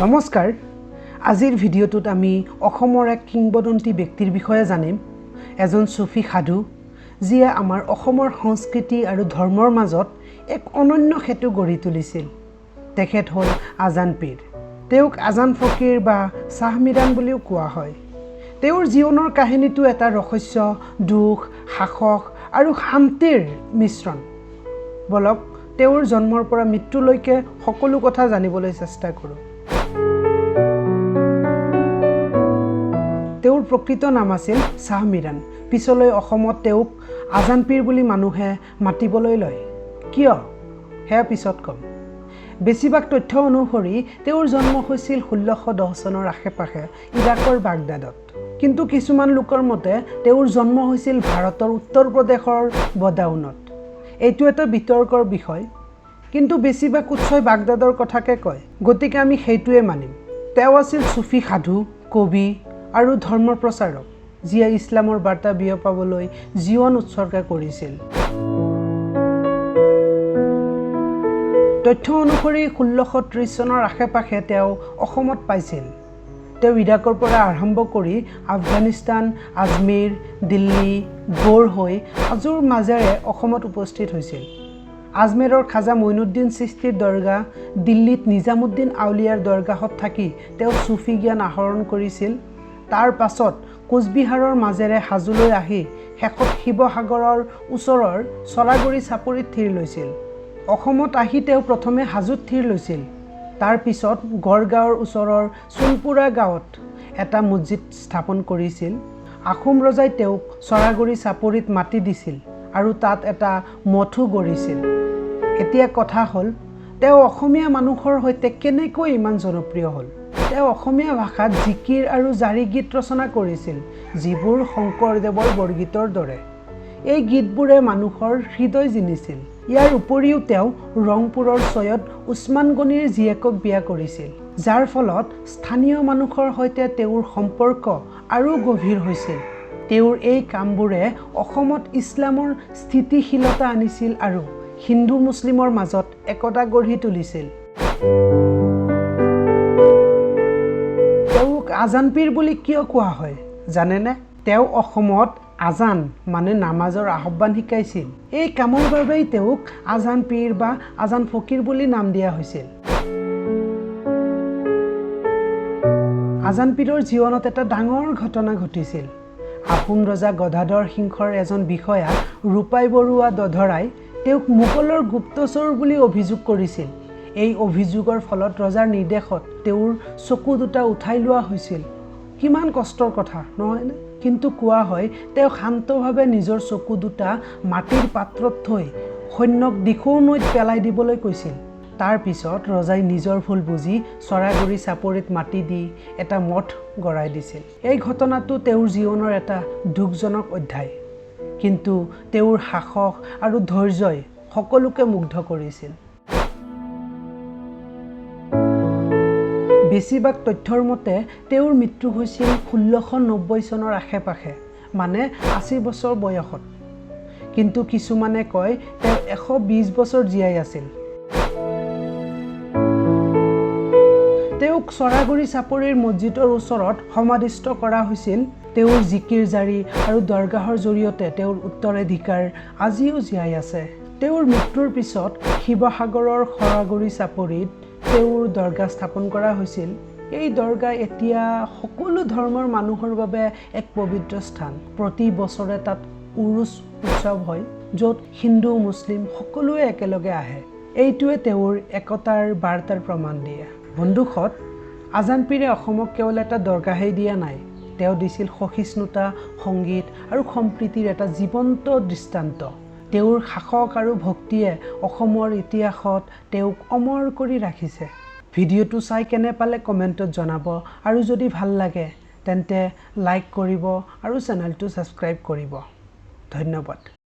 নমস্কাৰ। আজিৰ ভিডিঅ'টোত আমি অসমৰ এক কিংবদন্তী ব্যক্তিৰ বিষয়ে জানিম, এজন চুফী সাধু, যিয়ে আমাৰ অসমৰ সংস্কৃতি আৰু ধৰ্মৰ মাজত এক অনন্য সেতু গঢ়ি তুলিছিল। তেখেত হ'ল আজান পীৰ। তেওঁক আজান ফকীৰ বা শ্বাহ মিৰাণ বুলিও কোৱা হয়। তেওঁৰ জীৱনৰ কাহিনীটো এটা ৰহস্য, দুখ, সাহস আৰু শান্তিৰ মিশ্ৰণ। বলক, তেওঁৰ জন্মৰ পৰা মৃত্যুলৈকে সকলো কথা জানিবলৈ চেষ্টা কৰোঁ। তেওঁৰ প্ৰকৃত নাম আছিল শ্বাহ মিৰাণ। পিছলৈ অসমত তেওঁক আজান পীৰ বুলি মানুহে মাতিবলৈ লয়। কিয়, সেয়া পিছত ক'ম। বেছিভাগ তথ্য অনুসৰি তেওঁৰ জন্ম হৈছিল 1610 চনৰ আশে পাশে ইৰাকৰ বাগদাদত। কিন্তু কিছুমান লোকৰ মতে তেওঁৰ জন্ম হৈছিল ভাৰতৰ উত্তৰ প্ৰদেশৰ বদাউনত। এইটো এটা বিতৰ্কৰ বিষয়, কিন্তু বেছিভাগ উৎসই বাগদাদৰ কথাকে কয়, গতিকে আমি সেইটোৱে মানিম। তেওঁ আছিল চুফী সাধু, কবি আৰু ধৰ্ম প্ৰচাৰক, যিয়ে ইছলামৰ বাৰ্তা বিয়পাবলৈ জীৱন উৎসৰ্গা কৰিছিল। তথ্য অনুসৰি 1630 চনৰ আশে পাশে তেওঁ অসমত পাইছিল। তেওঁ ইৰাকৰ পৰা আৰম্ভ কৰি আফগানিস্তান, আজমীৰ, দিল্লী, গৌৰ হৈ হাজোৰ মাজেৰে অসমত উপস্থিত হৈছিল। আজমেৰৰ খাজা মইনুদ্দিন চিস্তিৰ দৰগাহ, দিল্লীত নিজামুদ্দিন আউলিয়াৰ দৰগাহত থাকি তেওঁ চুফী জ্ঞান আহৰণ কৰিছিল। তাৰ পাছত কোচবিহাৰৰ মাজেৰে হাজোলৈ আহি শেষত শিৱসাগৰৰ ওচৰৰ চৰাগুৰি চাপৰিত থিৰ লৈছিল। অসমত আহি তেওঁ প্ৰথমে হাজোত থিৰ লৈছিল। তাৰ পিছত গড়গাঁৱৰ ওচৰৰ চূণপোৰা গাঁৱত এটা মছজিদ স্থাপন কৰিছিল। আহোম ৰজাই তেওঁক চৰাগুৰি চাপৰিত মাটি দিছিল আৰু তাত এটা মঠো গঢ়িছিল। এতিয়া কথা হ'ল, তেওঁ অসমীয়া মানুহৰ সৈতে কেনেকৈ ইমান জনপ্ৰিয় হ'ল? তেওঁ অসমীয়া ভাষাত জিকিৰ আৰু জাৰি গীত ৰচনা কৰিছিল, যিবোৰ শংকৰদেৱৰ বৰগীতৰ দৰে। এই গীতবোৰে মানুহৰ হৃদয় জিনিছিল। ইয়াৰ উপৰিও তেওঁ ৰংপুৰৰ চৈয়দ উছমান গনিৰ জীয়েকক বিয়া কৰিছিল, যাৰ ফলত স্থানীয় মানুহৰ সৈতে তেওঁৰ সম্পৰ্ক আৰু গভীৰ হৈছিল। তেওঁৰ এই কামবোৰে অসমত ইছলামৰ স্থিতিশীলতা আনিছিল আৰু হিন্দু মুছলিমৰ মাজত একতা গঢ়ি তুলিছিল। তেওঁক আজান পীৰ বুলি কিয় কোৱা হয় জানেনে? তেওঁ অসমত আজান মানে নামাজৰ আহ্বান শিকাইছিল। এই কামৰ বাবেই তেওঁক আজান পীৰ বা আজান ফকীৰ বুলি নাম দিয়া হৈছিল। আজান পীৰৰ জীৱনত এটা ডাঙৰ ঘটনা ঘটিছিল। আহোম ৰজা গদাধৰ সিংহৰ এজন বিষয়া ৰূপাই বৰুৱা দধৰাই তেওঁক মোগলৰ গুপ্তচৰ বুলি অভিযোগ কৰিছিল। এই অভিযোগৰ ফলত ৰজাৰ নিৰ্দেশত তেওঁৰ চকু দুটা উঠাই লোৱা হৈছিল। কিমান কষ্টৰ কথা, নহয়নে? কিন্তু কোৱা হয়, তেওঁ শান্তভাৱে নিজৰ চকু দুটা মাটিৰ পাত্ৰত থৈ সৈন্যক দিখৌ নৈত পেলাই দিবলৈ কৈছিল। তাৰ পিছত ৰজাই নিজৰ ভুল বুজি চৰাগুৰি চাপৰিত মাটি দি এটা মঠ গঢ়াই দিছিল। এই ঘটনাটো তেওঁৰ জীৱনৰ এটা দুখজনক অধ্যায়, কিন্তু তেওঁৰ সাহস আৰু ধৈৰ্যই সকলোকে মুগ্ধ কৰিছিল। বেছিভাগ তথ্যৰ মতে তেওঁৰ মৃত্যু হৈছিল 1690 চনৰ আশে পাশে, মানে 80 বছৰ বয়সত। কিন্তু কিছুমানে কয় তেওঁ 120 বছৰ জীয়াই আছিল। তেওঁক চৰাগুৰি চাপৰিৰ মছজিদৰ ওচৰত সমাধিস্থ কৰা হৈছিল। তেওঁৰ জিকিৰ জাৰি আৰু দৰগাহৰ জৰিয়তে তেওঁৰ উত্তৰাধিকাৰ আজিও জীয়াই আছে। তেওঁৰ মৃত্যুৰ পিছত শিৱসাগৰৰ সৰাগুৰি চাপৰিত তেওঁৰ দৰগাহ স্থাপন কৰা হৈছিল। এই দৰগাহ এতিয়া সকলো ধৰ্মৰ মানুহৰ বাবে এক পবিত্ৰ স্থান। প্ৰতি বছৰে তাত উৰুচ উৎসৱ হয়, য'ত হিন্দু মুছলিম সকলোৱে একেলগে আহে। এইটোৱে তেওঁৰ একতাৰ বাৰ্তাৰ প্ৰমাণ দিয়ে। বন্ধুহঁত, আজান পীৰে অসমক কেৱল এটা দৰগাহেই দিয়া নাই, তেওঁ দিছিল সহিষ্ণুতা, সংগীত আৰু সম্প্ৰীতিৰ এটা জীৱন্ত দৃষ্টান্ত। তেওঁৰ সাহস আৰু ভক্তিয়ে অসমৰ ইতিহাসত তেওঁক অমৰ কৰি ৰাখিছে। ভিডিঅ'টো চাই কেনে পালে কমেণ্টত জনাব আৰু যদি ভাল লাগে তেন্তে লাইক কৰিব আৰু চেনেলটো ছাবস্ক্ৰাইব কৰিব। ধন্যবাদ।